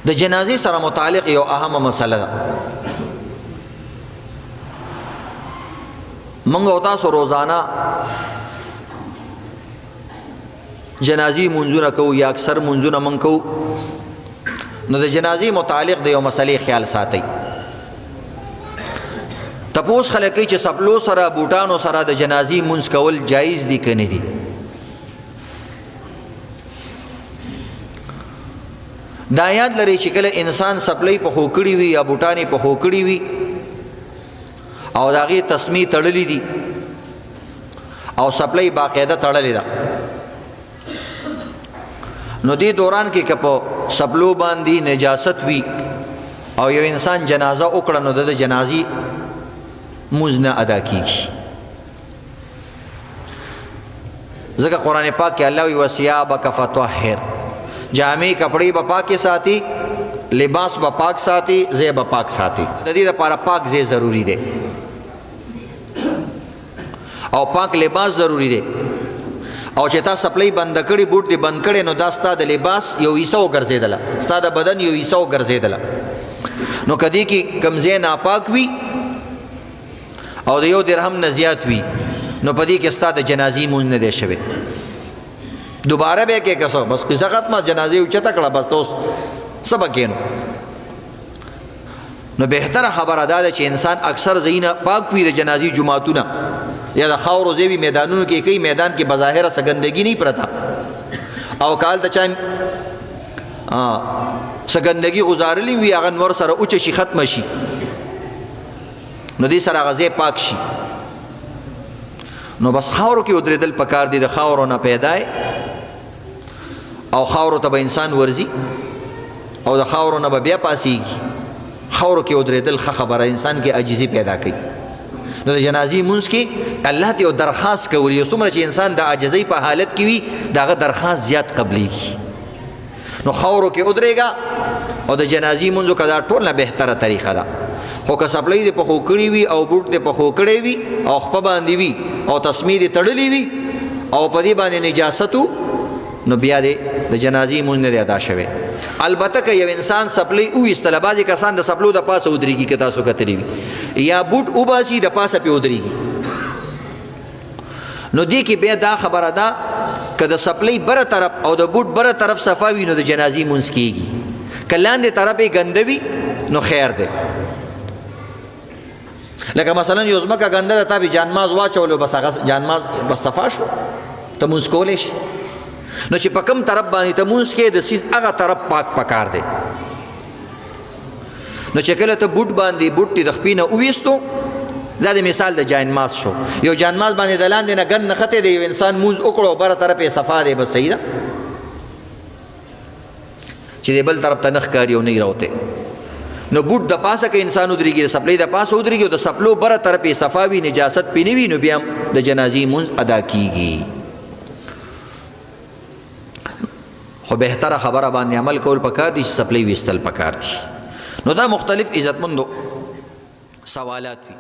د جنازې سره متعلق یو اهمه مسله ده. موږ او تاسو روزانه جنازې منځونه کوو یا اکثر منځونه موږ کوو، نو د جنازې متعلق د یو مسلې خیال ساتئ. تپوس خلک کوي چې سپلو سره بوټانو سره د جنازې مونځ کول جایز دي که نه دي؟ دا یاد لري چې کله انسان سپلۍ په خو کړي وي یا بوټانې په خو کړي وي او د هغې تسمې تړلې دي او سپلۍ باقاعده تړلې ده، نو دې دوران کې که په سپلو باندې نجاست وي او یو انسان جنازه وکړه نو د جنازې مونځ نه ادا کیږي. ځکه قرآن پاک کې الله وی وثیابک فطهر، جامې کپڑے به پاکې ساتي، لباس به پاک ساتي، ځای به پاک ساتي. د دې لپاره پاک ځای ضروري دی او پاک لباس ضروري دی. او چې تا سپلۍ بنده کړي، بوټ دې بند کړي، نو دا ستا د لباس یو حصه وګرځېدله، ستا د بدن یو حصه وګرځېدله. نو که دې کې کوم ځای ناپاک وي او د یو درهم نه زیات وي، نو په دې کې ستا د جنازې مونځ نه دی شوی. دوباره به کې کسو بس قصه ختمه، جنازې اوچته کړه، بس ته اوس څه به کښېنو. نو بهتره خبره دا ده چې انسان اکثر ځایونه پاک وي، د جنازې جوماتونه یا د خاورو ځای وي، میدانونو کې کوي، میدان کې بظاهره څه ګندګي نه پرته، او که هلته چا څه ګندګي غزارلې وي، هغه نور سره اوچه شي، ختمه شي، نو دې سره هغه ځای پاک شي. نو بس خاورو کې ودرېدل پکار دي، د خاورو نه پیدا او خاورو ته به انسان ورځي او د خاورو نه به بیا پاسېږي. خاورو کې ودرېدل ښه خبره، انسان کې عاجزي پیدا کوي. نو د جنازې مونځ کې الله ته یو درخواست کول، یو څومره چې انسان د عاجزۍ په حالت کې وي، د هغه درخواست زیات قبلېږي. نو خاورو کې ودرېږه او د جنازې مونځ وکړه، دا ټول نه بهتره طریقه ده. خو که سپلۍ دې پخو کړي وي او بوټ دې پخو کړی وي او خپه باندې وي او تسمې دې تړلې وي او په دې باندې نجاست و، نو بیا دې د جنازې مونځ نه دی ادا شوی. البته که یو انسان سپلۍ وویستله، بعضې کسان د سپلو د پاسه ودرېږي، که تاسو کتلي وي، یا بوټ وباسي د پاسه پرې ودرېږي، نو دې کې بیا دا خبره ده که د سپلۍ بره طرف او د بوټ بره طرف صفا وي نو د جنازې مونځ کېږي، که لاندې طرف یې ګنده وي نو خیر دی. لکه مثلا یو ځمکه ګنده ده، تا پې جانماز واچولو، بس هغه جانماز بس صفا شو، ته مونځ کولی شي. نو چې په کوم طرف باندې ته مونځ کې، د څیز هغه طرف پاک پکار دی. نو چې کله ته بوټ باندې بوټ دې د خپې نه وویستو، دا د مثال د جانماز شو، یو جانماز باندې د لاندې نه ګند نښتی دی، یو انسان مونځ وکړو بره طرف یې صفا دی، بس صحیح ده چې د بل طرف ته نه ښکاري او نه یې راوتی. نو بوټ د پاسه که انسان ودرېږي، د سپلۍ د پاسه ودرېږي او د سپلو بره طرف یې صفا وي، نجاست پرې نه وي، نو بیا د جنازې مونځ ادا کیږي. خو بهتره خبره باندې عمل کول پکار دي چې سپلۍ ویستل پکار دي. نو دا مختلف عزتمندو سوالات وي.